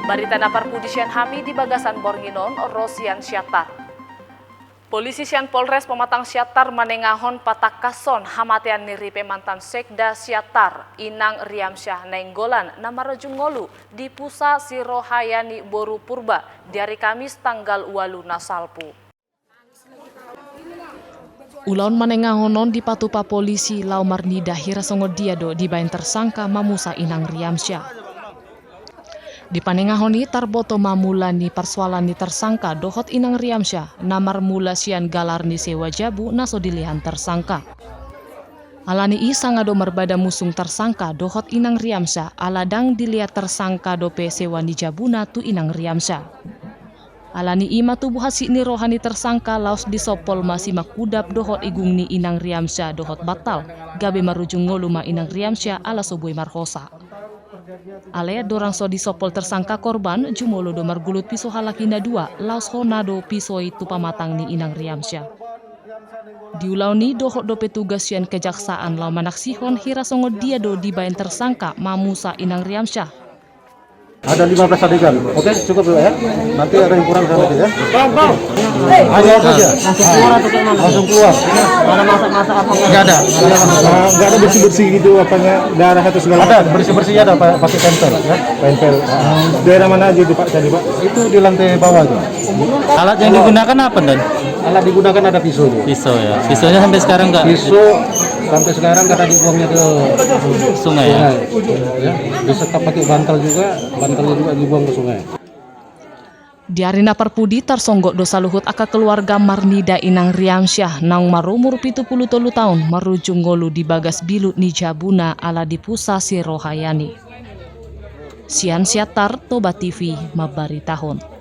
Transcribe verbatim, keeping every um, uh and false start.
Barita na parpudi sian hami di bagasan borngin on, ro sian Siantar. Polisi sian Polres Pematang Siantar manengahon patangkashon hamatean ni ripe mantan sekda Siantar, Inang Riamsyah Nainggolan, na marujung ngolu di Pusa Sirohayani boru Purba di ari Kamis tanggal ualu na salpu. Ulaon manengahon on dipatupa polisi laho marnida hira songon dia do dibaen tersangka mamusa Inang Riamsyah. Di panengahon i tarboto ma mula ni parsoalan ni tersangka dohot Inang Riamsyah na marmula sian galar ni sewa jabu na so dilehon tersangka. Alani i sanga do marbada musung tersangka dohot Inang Riamsyah ala ndang dilehon tersangka dope sewa ni jabuna tu Inang Riamsyah. Alani i ma tubu hansit ni roha ni tersangka laos disompol ma simangkudap dohot igung ni Inang Riamsyah dohot bantal, gabe marujung ngolu ma Inang Riamsyah ala so boi marhosa. Alai andorang so disompol tersangka korban, jumolo do margulut piso halak i na dua, laos hona do piso i tu pamatang ni Inang Riamsyah. Di ulaon i dohot dope tugas sian kejaksaan laho manaksihon hira songon dia do dibaen tersangka mamusa Inang Riamsyah. Ada lima belas adegan. Oke, cukup dulu ya. Nanti ada yang kurang saya nanti ya. Hanya itu aja. Langsung keluar. Nggak ada. Nggak ada bersih-bersih gitu apanya, darah atau segala macam. Ada, bersih-bersih ada, pa-, pakai pentel ya. Pentel. Daerah mana aja itu, Pak, tadi, Pak? Itu di lantai bawah itu. Alat yang digunakan apa, Don? Alat digunakan ada pisau juga. Pisau ya. Pisaunya sampai sekarang nggak? Pisau sampai sekarang kata dibuangnya ke sungai ya? Sungai. Ya, disekap pakai bantal juga, bantalnya juga dibuang ke sungai. Di ari na parpudi tarsonggot do saluhut angka keluarga marnida Inang Riamsyah naung marumur pitu pulu tolu taon marujung ngolu di bagas bilut ni jabuna ala di Pusa Sirohayani. Sian Siantar, Toba T V mambaritahon.